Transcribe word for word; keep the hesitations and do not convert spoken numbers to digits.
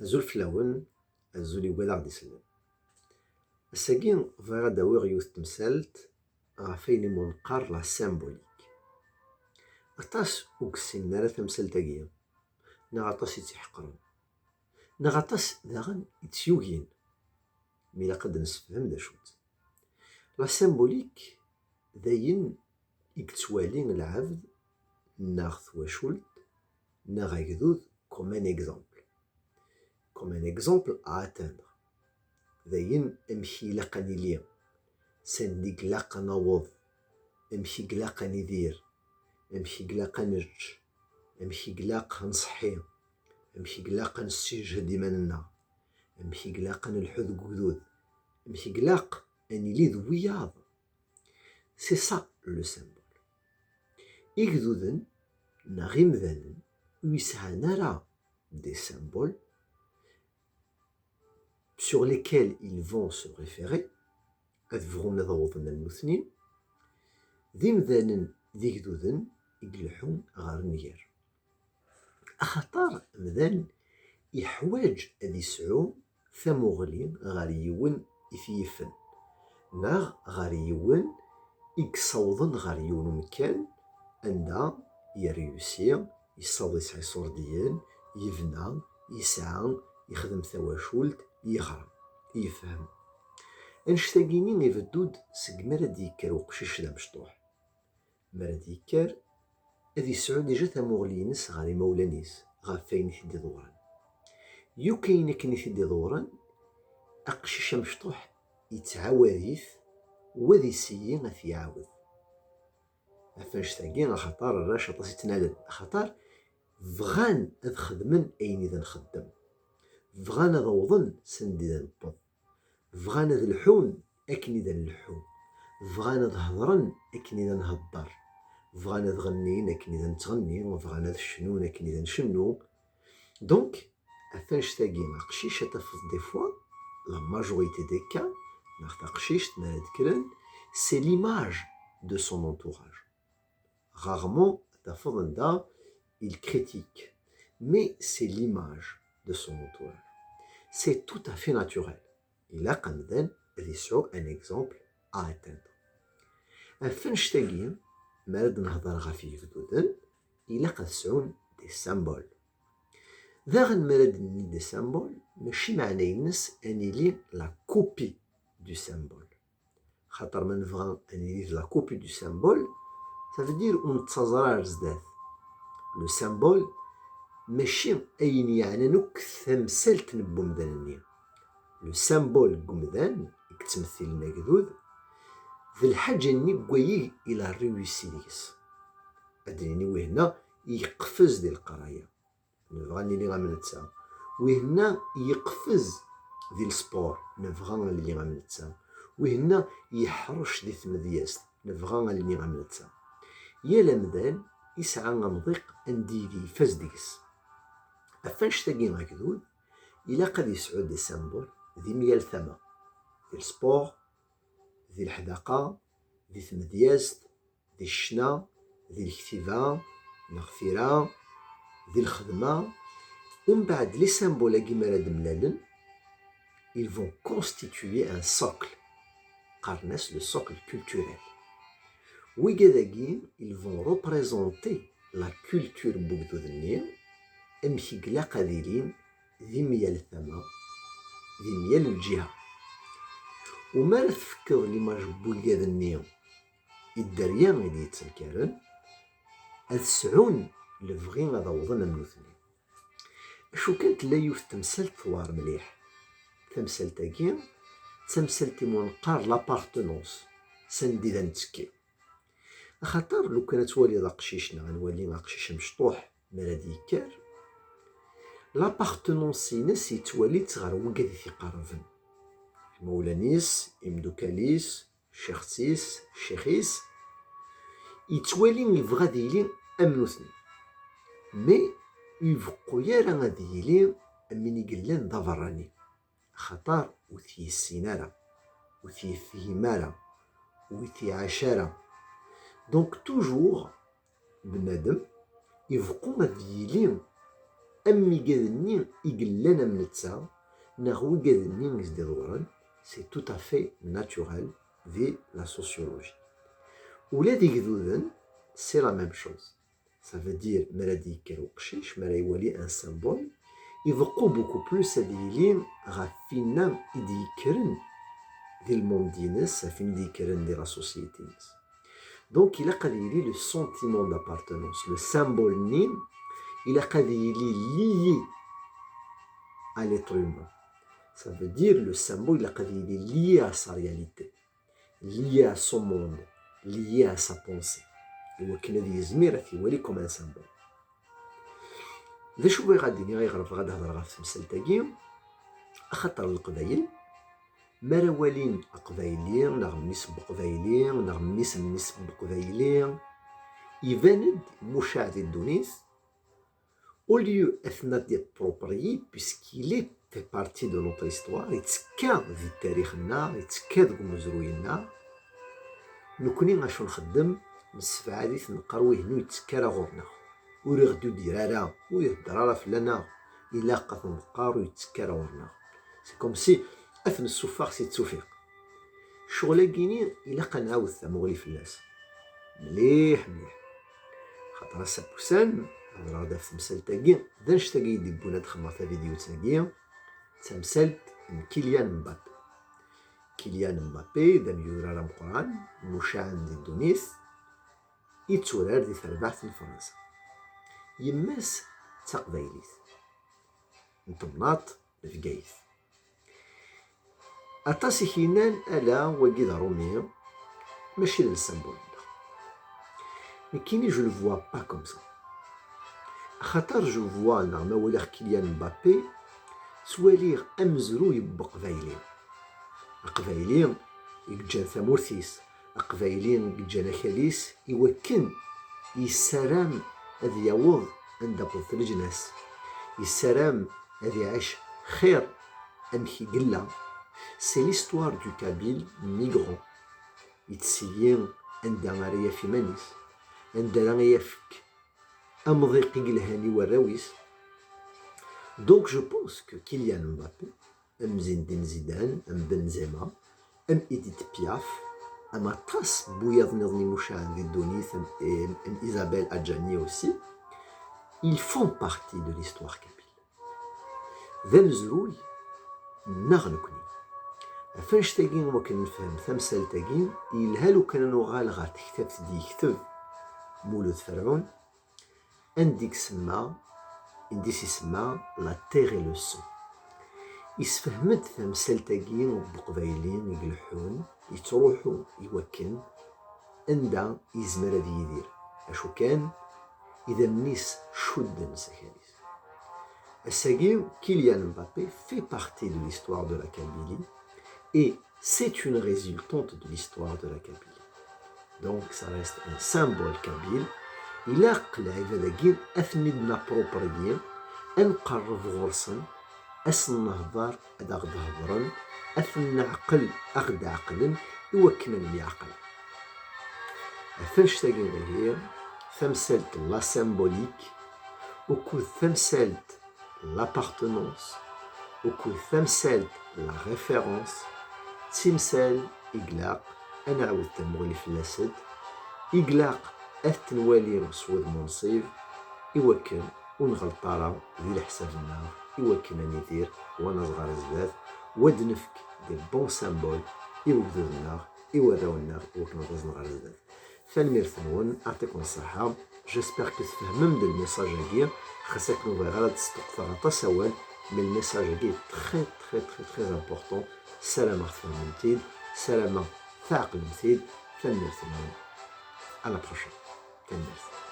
Azul fell-awen, azul i wid aɣ-d-isellen. Ass-agi bɣiɣ ad d-awiɣ yiwet n temsalt ɣef ayen imu neqqar la symbolique. Aṭas ur yessinen ara tamsalt-agi, neɣ aṭas i tt-iḥeqren, neɣ aṭas daɣen i tt-yugin. Mi ilaq ad d-nessefhem d acu-tt. La symbolique d ayen i yettwali lɛebd neɣ twacult neɣ agdud comme un exemple. Comme un exemple à atteindre. D ayen amek i ilaq ad nili, sanda i ilaq ad naweḍ, amek i ilaq ad nidir, amek i ilaq ad nečč, amek i ilaq ad nṣeḥḥi, amek i ilaq ad nessiǧhed iman-nneɣ, amek i ilaq ad nelḥu deg ugdud, amek i ilaq ad nili d wiyaḍ. C'est ça le symbole. Igduden neɣ imdanen ur yesɛan ara des symboles sur lesquels ils vont se référer, ad bɣun ad awḍen am nutni, d imdanen d igduden i ileḥḥun ɣer nnger. Axaṭer amdan iḥwaǧ ad isɛu tamuɣli ɣer yiwen i t-yifen, neɣ ɣer yiwen i yessawḍen ɣer yiwen umekkan anda yerriyusi, yessaweḍ yesɛa iṣurdiyen, yebna, yesɛa, yexdem tawacult, yeɣra, yefhem. Annect-agi-nni ibeddu-d seg mi ara d-yekker uqcic d amecṭuḥ. Mi ara d-yekker, ad yesɛu déjà tamuɣli-ines ɣer imawlan-is, ɣef wayen i t-id-iḍewren. Yakk ayen akken i t-id-iḍewren, aqcic amecṭuḥ yettɛawad-it, u ad yessiggi ad t-iɛawed. Ɣef annect-agi, axaṭer arrac aṭas i ttnalen, axaṭer bɣan ad xedmen ayen i d nxeddem. Bɣan ad awḍen sanda i d newweḍ. Bɣan ad lḥun akken i d nleḥḥu. Bɣan ad hedren akken i d nhedder. Bɣan ad ɣennin akken i d nettɣenni. Bɣan ad cnun akken i d ncennu. Donc, ɣef annect-agi, aqcic ad tafeḍ des fois, la majorité des cas, neɣ taqcict mi ara d-kkren, c'est l'image de son entourage. Rarement ad tafeḍ anda il critique, mais c'est l'image de son entourage. C'est tout à fait naturel. Ilaq amdan ad yesɛu un exemple à atteindre. Ɣef annect-agi, mi ara d-nehder ɣef yigduden, ilaq ad sɛun des symboles. Daɣen mi ara d-nini des symboles, mačči meɛna-ines ad nili la copie du symbole. Xaṭer ma nebɣa ad nili d la copie du symbole, ça veut dire ur nettaẓ ara ar zdat. Le symbole mačči ayen yeɛnan akk tamsalt n wemdan-nni. Le symbole n wemdan i yettmettilen agdud d lḥaǧa-nni n wayeg il a réussi deg-s. Ad d-nini wihenna yeqfez di leqraya, nebɣa ad nili am netta. Wihenna yeqfez di lesport, nebɣa ad nili am netta. Wihenna yeḥrec di tmedyazt, nebɣa ad nili am netta. Yal amdan yesɛa amḍiq anda i ifaz deg-s. Ɣef annect-agi agdud, ilaq ad yesɛu des symboles di myal tama, di lesport, di leḥdaqa, di tmedyazt, di ccna, di lektiba neɣ tira, di lxedma. Umbeɛd, les symboles-agi mi ara d-mlalen, ils vont constituer un socle. Qqaren-as le socle culturel. Wigad-agi, ils vont représenter la culture n wegdud-nni, amek i ilaq ad ilin di myal tama, di myal lǧiha. U mi ara tfekkeḍ l'image n wigad-nni i dderya i d-yettenkaren, ad sɛun lebɣi ad awḍen am nutni. Acu kan, tella yiwet n temsalt tewɛer mliḥ. Tamsalt-agi d tamsalt imu neqqar l'appartenance, sanda i d nettekki. Axaṭer lukan ad twaliḍ aqcic neɣ ad nwali aqcic amecṭuḥ mi ara d-yekker, l'appartenance-ines yettwali-tt ɣer wigad i t-iqerrben, imawlan-is, imdukal-is, ccix-is, ccix-is, yettwali yebɣa ad yili am nutni. Mais ur ibeqqu ara ad yili am win i yellan d aberrani, axaṭer ur t-yessin ara, ur t-yefhim ara, ur t-iɛac ara. Donc toujours, bnadem ibeqqu ad yili am wigad-nni i yellan am netta, neɣ wigad-nni i s-d-iḍewren, c'est tout à fait naturel di la sociologie. Ula d igduden, c'est la même chose. Ça veut dire, mi ara d-yekker uqcic, mi ara iwali un symbole, ibeqqu beaucoup plus ad yili ɣef winna i d-yekkren di lmond-ines, ɣef win i d-yekkren di la société-ines. Donc, ilaq ad yili le sentiment d'appartenance, le symbole-nni, ilaq ad yili lié à l'être humain. Ça veut dire, le symbole, ilaq ad yili lié à sa réalité, lié à son monde, lié à sa pensée. Iwakken ad yezmir ad t-iwali comme un symbole. D acu bɣiɣ ad d-iniɣ, ayɣer bɣiɣ ad hedreɣ ɣef temsalt-agi? Axaṭer Leqbayel, mi ara walin Aqbayli, neɣ mmi-s n Uqbayli, neɣ mmi-s n mmi-s n Uqbayli, iban-d mucaɛ di ddunit, au lieu ad t-nadi proprié, puisqu'il est fait partie de notre histoire, yettekka di tarix-nneɣ, yettekka deg umezruy-nneɣ. Nekni acu nxeddem? Nessebɛad-it, neqqar wihin ur yettekka ara ɣur-neɣ, ur iɣ-d-udir ara, ur ihedder ara fell-aneɣ, ilaq ad t-nḍeqqer, ur yettekka ara ɣur-neɣ. C'est comme si ad t-nessuffeɣ si ttufiq. Ccɣel-agi-ni ilaq ad nɛawed tamuɣli fell-as mliḥ mliḥ. Xaṭer ass-a n wussan, hedreɣ-d ɣef temsalt-agi, d annect-agi i d-yewwin ad xedmeɣ tavidyut-agi, d tamsalt n Kylian Mbappé. Kylian Mbappé d amyurar ameqqran, mucaɛen di ddunit, yetturar di terbaɛt n Fransa. Yemma-s d taqbaylit n temnaḍt n Bgayet. Aṭas i k-yennan ala, wagi d Rumi, mačči d lsambul-nneɣ. Nekkini, je le vois pas comme ça. Axaṭer je vois, neɣ ma waliɣ Kylian Mbappé, ttwaliɣ amezruy n Uqbayli. Aqbayli i yeǧǧan tamurt-is, Aqbayli i yeǧǧan akal-is, iwakken yessaram ad yaweḍ anda wwḍet leǧnas. Yessaram ad iɛic xir amek i yella. C'est l'histoire du Kabyle migrant. Yettselli anda ara yaf iman-is, anda ara yafk amḍiq i yelhan i warraw-is. Donc je pense que Kylian Mbappé, am Zinedine Zidane, am Benzema, am Edith Piaf, am aṭas n wiyaḍ nniḍen imucaɛen di ddunit, am, am, am Isabelle Adjani aussi, ils font partie de l'histoire kabyle. D amezruy nneɣ nekkni. Ɣef annect-agi, wakken nefhem tamsalt-agi, yelha lukan ad nuɣal ɣer tektabt i d-yekteb Mulud Ferɛun, anda i isemma, anda i s-isemma La terre et le sang. Isefhem-d tamsalt-agi n Uqbayli i ileḥḥun, yettruḥu iwakken anda yezmer ad yidir. Acu kan, idammen-is cudden s akal-is. Ass-agi, Kylian Mbappé fait partie de l'histoire de la Kabylie et c'est une résultante de l'histoire de la Kabylie. Donc, ça reste un symbole kabyle. Ilaq lɛibad-agi ad ten-id-napproprier, ad nqerreb ɣur-sen, ad sen-nehder, ad aɣ-d-hedren, ad ten-neɛqel, ad aɣ-d-ɛeqlen, iwakken ad nemyeɛqel. Ɣef annect-agi ihi, tamsalt n la symbolique, ukud tamsalt l'appartenance, ukud tamsalt la référence, d timsal i ilaq ad nɛawed tamuɣli fell-asent, i ilaq ad t-nwali s wudem unṣib, iwakken ur nɣelṭ ara di leḥsab-nneɣ, iwakken ad nidir wa neẓ ɣer zdat, wa d-nefk des bons symboles i wegdud-nneɣ, i warraw-nneɣ, iwakken ad aẓen ɣer zdat. Tanemmirt-nwen, aɛṭikum ṣṣeḥḥa. J'espère que tfehmem-d lmessage-agi, xas akken ur bɣiɣ ara ad d-sṭuqteɣ aṭas awal, mais lmessage-agi est très, très, très, très important. Ssarameɣ tfehmem-t-id, ssarameɣ tɛeqlem-t-id. Tanemmirt-nwen. À la prochaine. Tanemmirt.